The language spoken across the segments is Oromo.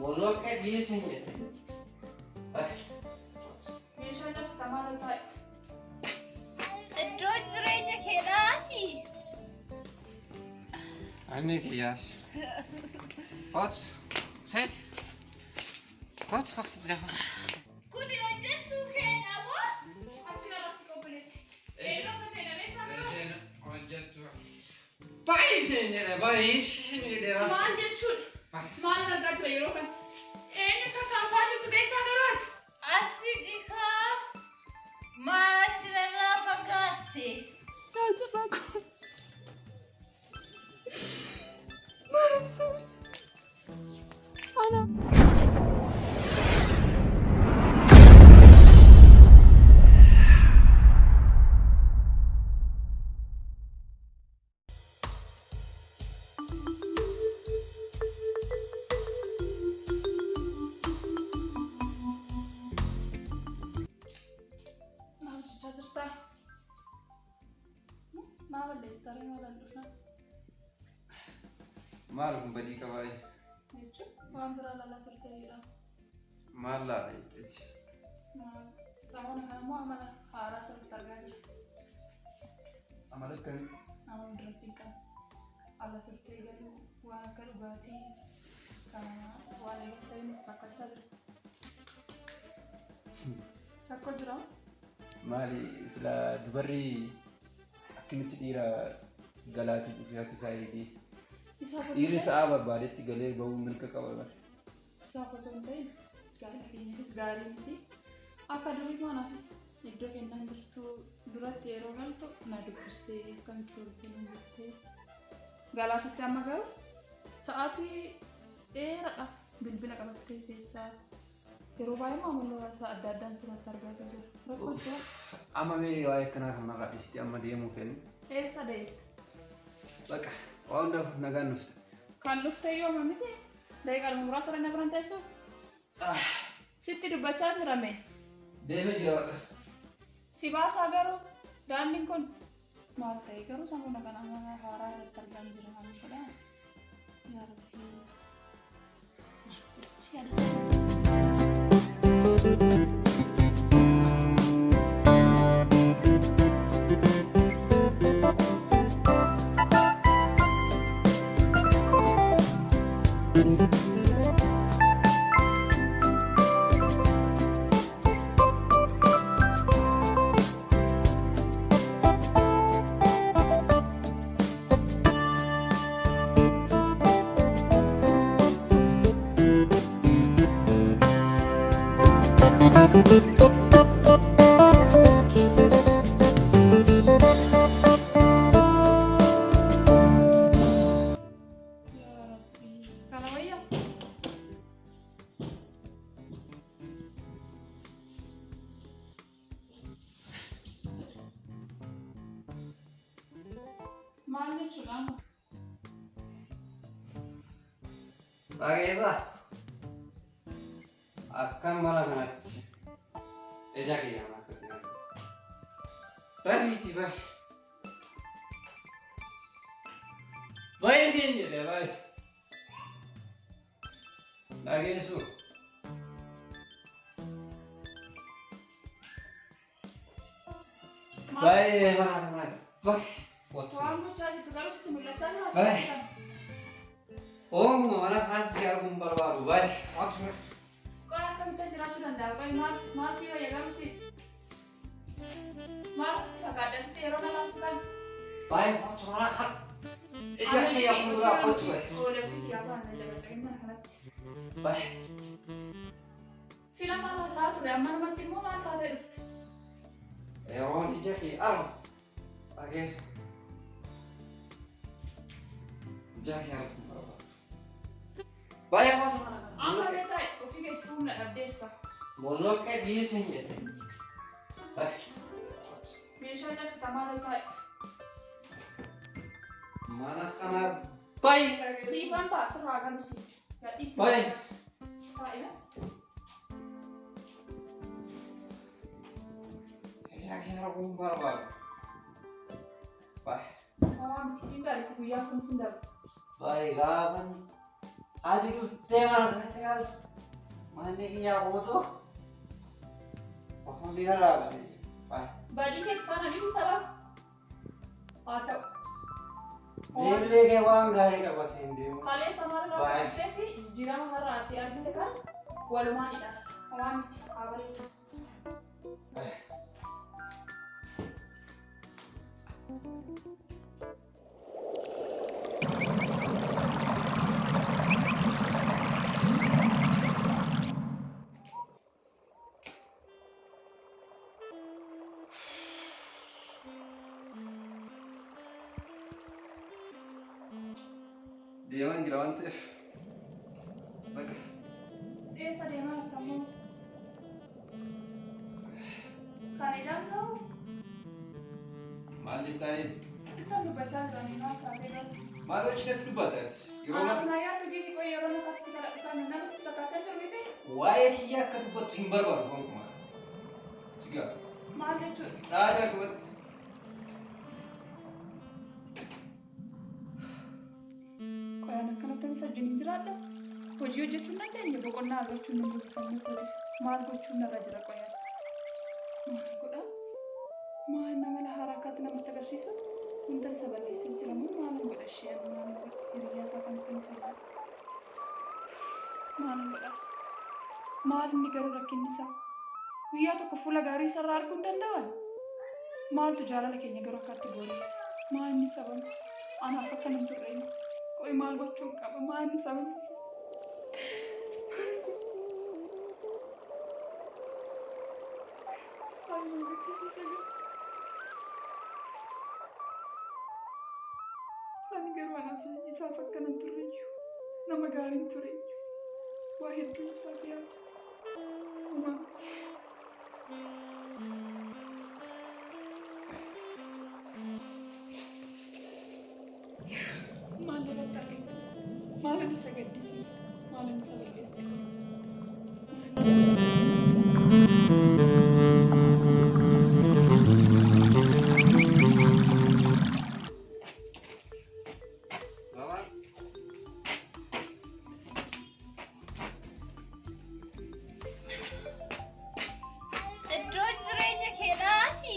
Moloqa dhiisin jedhe. Meeshaa cabsita maaloo taa'e. Iddoo jireenya keenyaasi. Anni kiyyaas. Hot. Se. Hot hot gaafa. Kun hojjechuu keenya moo? Achi narraa si qophileetti. Eenyu akka ta'e na beektaa garuu? Hojjettu. Baay'iseen jedhe baay'iseen jedhe. Maal jechuudha? Maal argaa jira yeroo kana? Eenyu akka kaasaa jirtu beektaa garuu ati? Asi dhikaa maal achirraa fagaatte? Yaa jirraa kun. Maal ibsa? Ana. Maal hojjechaa jirtaa? Maa balleessitaa ree maal dhufna? Maal kun badii qabaa? Jechuun waan biraa laalaa turte jedhama. Maal laala jetteeti? Saawwan kana immoo amala haaraa sirriitti argaa jira. Amala akkamii? Amala duratti hin qabne. Ala turtee galuu waan akka dhugaatii kana waan eegalu ta'e nutti fakkaachaa jira. Rakkoo jira? Maali sila dubarri akkamitti dhiira galaatii dhufee akka isaa eegee? Isaaf Dhiirri sa'aa barbaadetti galee bahuu mirga qaba bara. Isaaf osoo hin ta'in gaa'ela keenyaafis gaarii miti. Akka durii manaafis iddoo kennaan jirtu duratti yeroo galtu na dubbistee akkamitti ooltee na jettee galaa turte amma garuu sa'aatii dheeraadhaaf bilbila qabattee keessaa yeroo baay'ee amaloota adda addaan sirratti argaa jira. Rakkoo jira. Amma mee waa'ee akkanaa kanarraa dhiistee amma deemuu feene. Eessa deemte? Baqa waan hundaaf nagaan dhufte. Kan dhufte yoo amma miti daqiiqaa muraasa na biraan teessu. Sitti dubbachaa jira mee? Deemee jira baqa. Si baasaa garuu daandiin kun maal ta'e garuu sammuu kana amala haaraa irratti argaa jira maal godhaa? Yaa Rabbi. Achi yaada. Yaa Rabbi. Kana wayyaa? Maal jechuudha amma? Bareeda. Akkam mana kanatti. Ija kiyya akkasii. Bahiiti bahi. Bahi siin jedhe bahi. Dhageessu. Baay'ee mana kanatti. Bahi. Waan gochaa jirtu garuu sitti mul'achaa jira. Bahi. Oomuma mana kanatti si arguun barbaadu bahi. Qola akkamitti jiraachuu danda'a? Qola maal maal si wayya garuu si? Maal sitti fakkaata? Sitti yeroo nalaaftu kan? Bahi kottu mana kana. Ija kiyya fuulduraa kottu bahi. Oolee fi kiyyaa ba'an na caqacaqin mana kanatti. Bahi. Sila maal haasaa ture? Amma namatti immoo maal taatee dhufte? Yeroon ija kee argu dhageessa. Ija kee arguun barbaadu. Baay'ee kottu mana kana. Amma illee taa'e ofii keetti humna dhabdeetta. Moloqa dhiisin jedhe. Bahi. Meeshaa cabsita maaloo taa'e. Mana kana bahi dhageessa. Siifan ba'a sirraa galu si. Gadhiisi. Bahi. Taa'e. Ija kee arguun barbaadu. Bahi. Homaa miti hin gaariitti guyyaan kun sin darba. Bahi gaafan Ati dhuftee mana kanatti galtu. Manni kiyyaa guutuu. Hundi irraa qabee. Badii kee faana miti sababa. Haa ta'u. Beellee kee waan gaarii qabatee hin deemu. Kaleessa maalirraa Baay'ee. argattee fi jijjiirama har'a ati argite kan walumaanidha. Homaa miti. Haa bareedu. Deemaan jira waan ta'eef. Bakka Eessa deemaa jirta ammoo? Kan idaan ta'u maal jettaa sittan dubbachaa jiranii maal taatee galti? Maal hojii natti dubbata ati? Yeroo Anaaf na yaaddu giiti qoy yeroo nakatti si kadhadhu kan nama sitti fakkaachaa jiru miti? Waa'ee kiyyaa akka dubbattu hin barbaadu gonkumaa. Sigaa. Maal jechuudha? Dhaadhaa asumatti. Qoyaan akkanatti isa wajjin hin jiraadha. Hojii hojjechuu hin dandeenye boqonnaa argachuun nan godha sammuu kootiif. Maal gochuun narra jira qoyaan? Maal godha? Maal nama haaraa akkaatti namatti agarsiisu? Wanta isa balleessee jira moo maalin godha ishee ani maalin godha? Hiriyyaa isaa kanatti isa godha. Maalin godha? Maal inni garuu rakkinni isaa? Guyyaa tokko fuula gaarii isarraa arguu hin danda'an? Maaltu jaalala keenya garuu akkaatti booresse? Maal inni sababni? Anaaf akka hin turre qoy maal gochuun qaba? Maal inni sababni isaa? Ay, nama gaddisiisa garuu. Ani garuu anaaf isaaf akka hin turre iyyuu nama gaarii hin ture iyyuu waa hedduu isaaf yaadu. Homaa miti. Maal irratti argina? Maalin isa gaddisiisa? Maalin isa balleesse? Mama. Iddoon jireenya keedhaasi.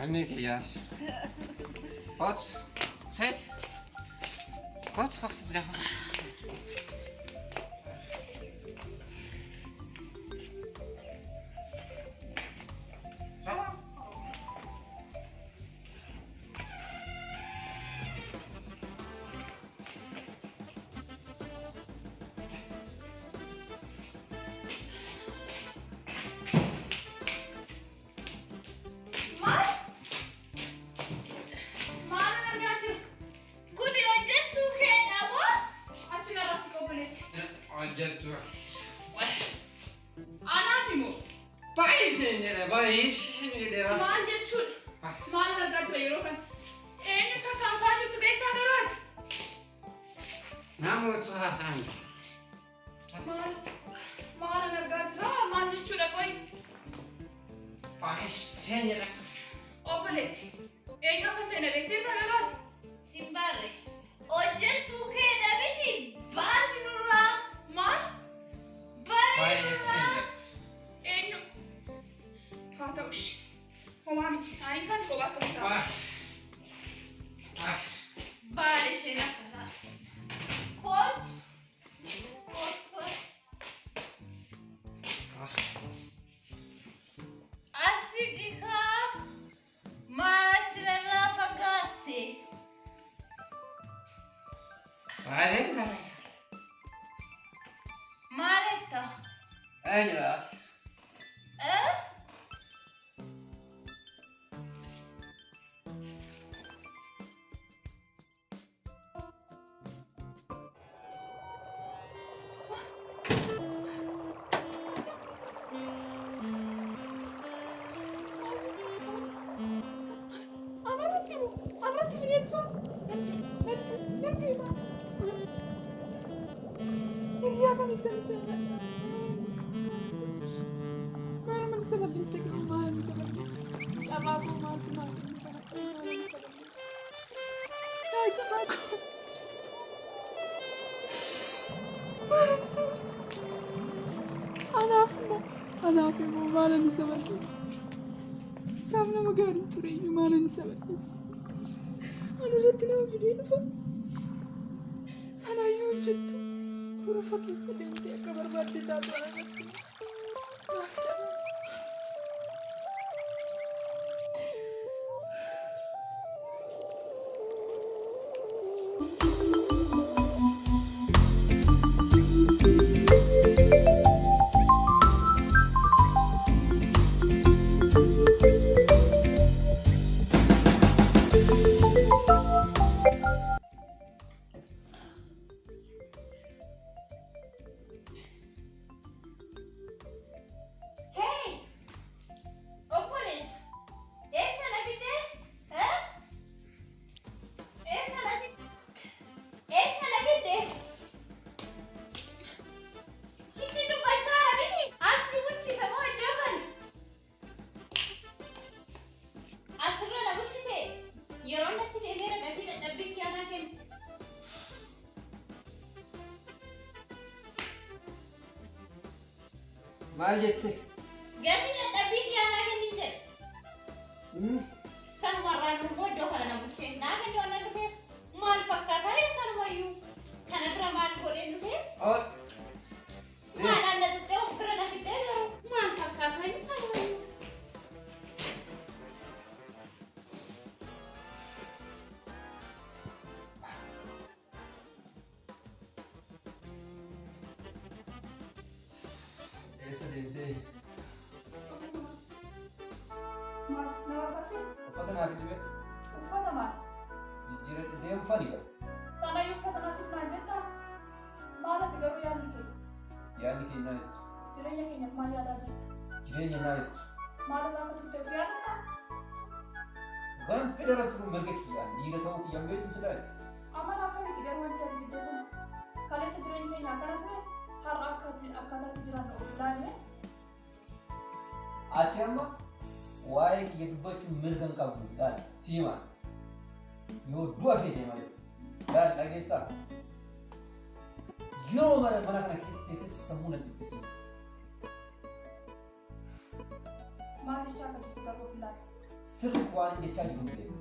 Anni kiyyaas. Wat? Zeg. Wat? Wacht het even. Maal? Maal argaa jiru? Kuni hojjettuu keedha moo? Achi narraa si qobboleetti. Hojjettu. Anaaf immoo Baay'iseen jedhe baay'iseen jedhe. maal jechuudha? Maal argaa jira yeroo kana? Eenyu akka kaasaa jirtu beektaa garuu ati? Namoota haasa'an. Maal? Maal argaa jira? Maal jechuudha qoy? Baay'iseen jedhe. Obboleetti. Eenyu akka ta'e na beektee garuu ati? Simbaarre. Hojjettuu keedha miti. Baasi nurraa. Maal? Bayi Baay'iseen nurraa. jedhe. Eenyu? Haa ta'u ishee. Homaa miti. Ani kan kophaa akka ta'a. Baal isheen akkanaa. Kootu. Kootu. Asi dhihaa. Maachirarraa fagaatte. Baay'een ta'e. Maaletta? Eenyudha? Eh? Anarratti moo? Anarratti fidee dhufaa? Natti natti himaa. Hiriyaa kamitti ani seenadha? Maaluma isa balleesse garuu maaluma isa balleesse? Carraa koo maaltu naa kenne kana maaluma isa balleesse? Yaa carraa koo. Maalan isa balleessa? Anaaf immoo maalan isa balleessa? Isaaf nama gaarii ture iyyuu maalan isa balleessa? Ana irratti nama fidee dhufa. Sanaayyuu hojjettu. Borofa keessa deemtee akka barbaadde taatu ana irratti. Maal cabaa? Hey! Obboleessa! Eessa na fidee? Eessa na fidee? Eessa na fidee? Sitti dubbachaa jira miti? As nu bulchite moo iddoo kana? Asirra na bulchite? Yeroo natti deemee ragatii dadhabbii kiyyaanaa kennu. Maal jette? Gatii dadhabbii kiyyaanaa kennin jedhe. Sanumarraan immoo iddoo kana na bulchee naa kennu waan na dhufeef maal fakkaata sanumayyuu kana bira maal godheen dhufee Oh. maal anna xuxxee of bira na fiddee garuu maal fakkaata inni sanumayyuu. Eessa deemtee? Maal na barbaachisa? Uffata naaf fidi. Uffata maal? Jijjiirra deemu fani qaba. Sanayyuu uffata naaf fidi naan jettaa? Maal ati garuu yaadni kee? Yaadni kee naa jettu. Jireenya keenyaaf maal yaadaa jirta? Jireenya naa jettu. Maalirraa akka turte of yaadattaa? Waan fedha turuu mirga kiyyaan dhiira ta'uu kiyyaan beektu silaati. Amala akkamitti garuu wanti ati fidde kun? Kaleessa jireenyi keenya akkana ture, har'a akkaataatti jiraannu of ilaalle. Ati amma waa'ee kiyya dubbachuu mirga hin qabdu laal siima. Yoo du'a fedhe malee. Laal, dhageessaa. Yeroo mara mana kana keessa teessee sammuu na dhiphisin. Maal jechaa akka jirtu garuu of ilaali. Sirriitti waan inni jechaa jiru hin beeku.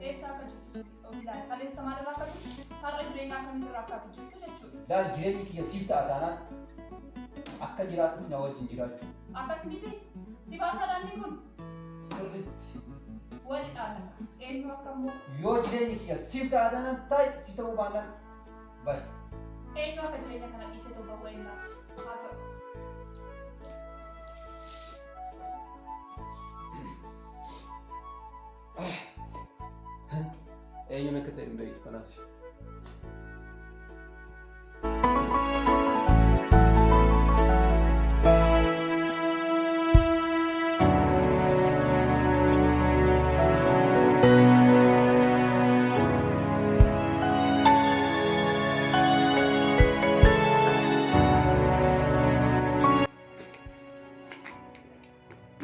Eessa akka jirtu of ilaali. Kaleessa maalirraa akka turte, har'a jireenya akkamitti akka ati jirtu jechuudha. Laal, jireenyi kiyya siif ta'a taanaan akka jiraatutti na wajjin jiraachuu. Akkas miti, si baasaa daandii kun. Sirriitti. Wali dhaala. Eenyu akka immoo Yoo jireenyi kiyya siif ta'a taanaan taa'i, si ta'uu baannaan bari. Eenyu akka jireenya kana dhiisee ta'u bahuu eenyu haa ta'u. Eenyuun akka ta'e hin beektu kanaaf.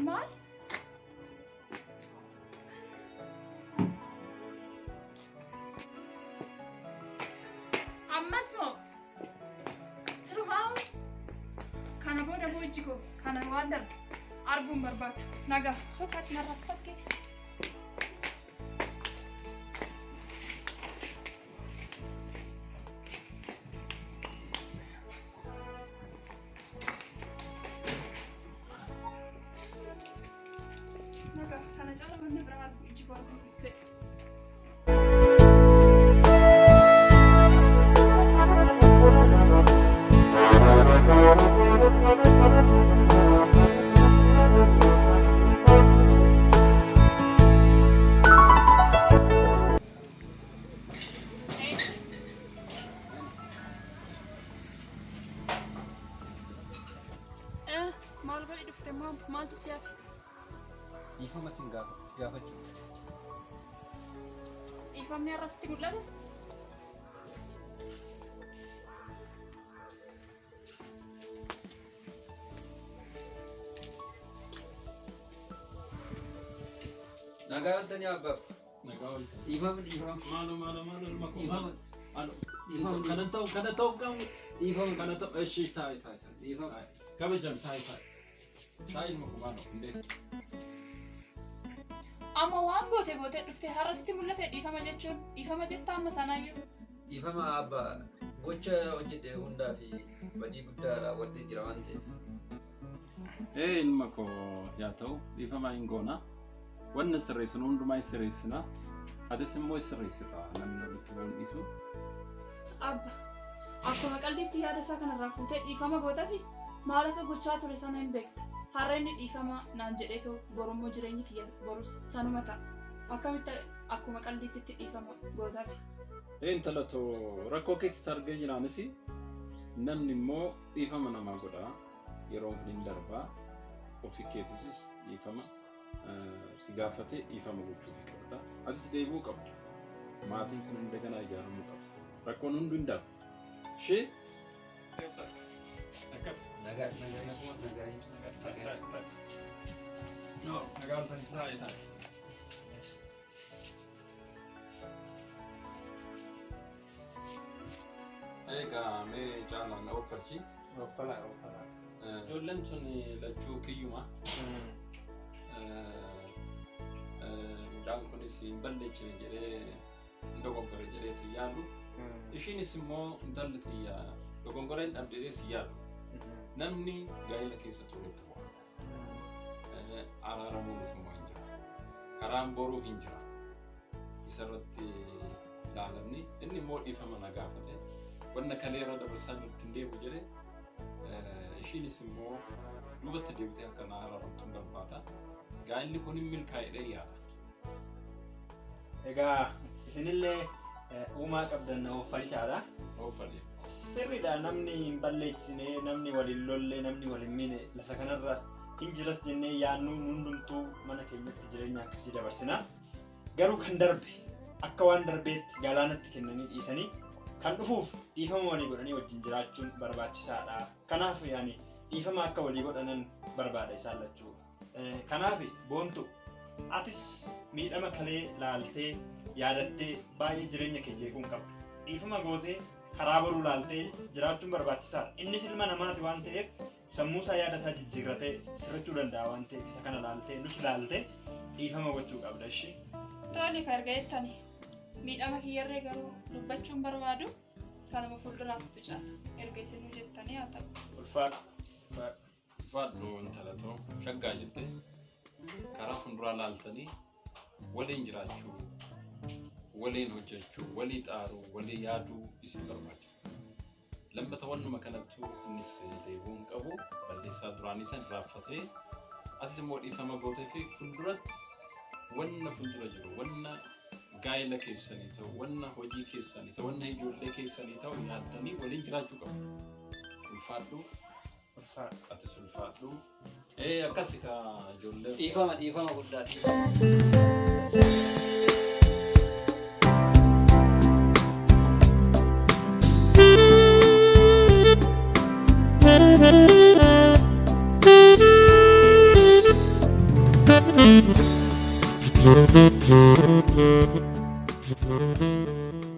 Maal? Ammas moo? Sirumaa kana booda moo ijji koo kana waan darbe arguun barbaadu. Nagaa sokkaatti narraa fakkee. Nagaa kana caala wanni biraa arguu ijji koo arguu hin fedhu. Maal godhi dhufte? Maaltu si hafe? Dhiifama si gaafachuu. Dhiifamni har'a sitti mul'ata? Nagaa oltanii abbaa. Nagaa oolte. Dhiifama, dhiifama. Maaloo, maaloo, maaloo, ilma koo. Dhiifama. Maaloo. Dhiifama. Kana ta'u qabu. Dhiifama. Kana ta'u ishee taa'i taa'i taa'i. Dhiifama. Kabajam taa'i taa'i. Taa'i ilma kumaanoo hundee. Amma waan goote gootee dhuftee har'a sitti mul'ate dhiifama jechuun dhiifama jetta amma sanaayyuu. Dhiifama abbaa gocha hojjedhe hundaa fi badii guddaa raawwadhee jira waan ta'eef. Ee ilma koo yaa ta'u dhiifama hin goona. Wanna sirreessinu hundumaa hin sirreessina. Atis immoo hin sirreessita namni walitti bu'uun dhiisu. Abba akkuma qalbiitti yaada isaa kanarraa fuutee dhiifama gootafi maal akka gochaa ture sana hin beekta. Har'a inni dhiifama naan jedheetoo borummoo jireenyi kiyya borus sanuma ta'a. Akkamitti akkuma qalbiitti dhiifama gootafi. Ee intala too rakkoo keetis argee jiraanis namni immoo dhiifama namaa godha. Yeroon kun hin darbaa. Ofii keetis dhiifama si gaafatee dhiifama gochuufii qabda. Atis deebi'uu qabda. Maatiin kun hindaganaa ijaaramuu qaba. Rakkoon hunduu hin darba. Ishee Nagaa nagaa nagaa nagaa. No, taa'e taa'e. Egaa mee caalaan na ooffachi. Uffala uffala. Ijoolleen sun lachuu kiyyuma. Mucaan kunis hin balleessine jedhee hin dogoggore jedheeti yaadu. Ishiinis immoo intalli tiyya dogoggora hin dhabde jedhee si yaadu. Namni gaa'ela keessatti walitti bu'a. Araaramuunis immoo hin jira. Karaan boruu hin jira. Isarratti ilaalamni inni immoo dhiifama na gaafate. Wanna kaleerra dabarsaa jirti hin deebi'u jedhe. Ishiinis immoo duubatti deebitee akka na araaramtu hin barbaada. Gaa'elli kun hin milkaa'edhee yaada. Egaa isinillee uumaa qabdan na uffalchaadha. Ooffali. Sirriidha namni hin balleessine, namni waliin lolle, namni waliin miine lafa kanarra hin jiras jennee yaadnu hundumtuu mana keenyatti jireenya akkasii dabarsina. Garuu kan darbe akka waan darbeetti galaanatti kennanii dhiisanii kan dhufuuf dhiifama walii godhanii wajjin jiraachuun barbaachisaadha. Kanaaf yaani dhiifama akka walii godhanan barbaada isaan lachuu. Kanaaf boontu atis miidhama kalee laaltee yaadattee baay'ee jireenya kee jeequu hin qabdu. Dhiifama gootee karaa boruu laaltee jiraachuun barbaachisaadha. Innis ilma namaati waan ta'eef sammuu isaa yaada isaa jijjiirratee sirrachuu danda'a waan ta'eef isa kana laaltee nus laaltee dhiifama gochuu qabda ishee. Tole ka erga jettani miidhama kiyyarree garuu dubbachuun barbaadu kanuma fuulduraatti caala erga isinuu jettanii haa ta'u. Ulfaadhu. Ulfaadhu. Ulfaadhu intala too shaggaa jettee karaa fuulduraa laaltanii waliin jiraachuu, waliin hojjechuu, walii xaaruu, walii yaaduu isin barbaachisa. Lammata wannuma kanattuu innis deebi'uu hin qabu. Balleessaa duraanii san raaffatee atis immoo dhiifama gootee fi fuulduratti wanna fuuldura jiru, wanna gaa'ela keessanii ta'u, wanna hojii keessanii ta'u, wanna ijoollee keessanii ta'u yaaddanii waliin jiraachuu qabu. Ulfaadhu, Ulfaadhu. atis ulfaadhu. Ee akkasi ka ijoollee. Dhiifama dhiifama guddaa dhiifama. Thank you.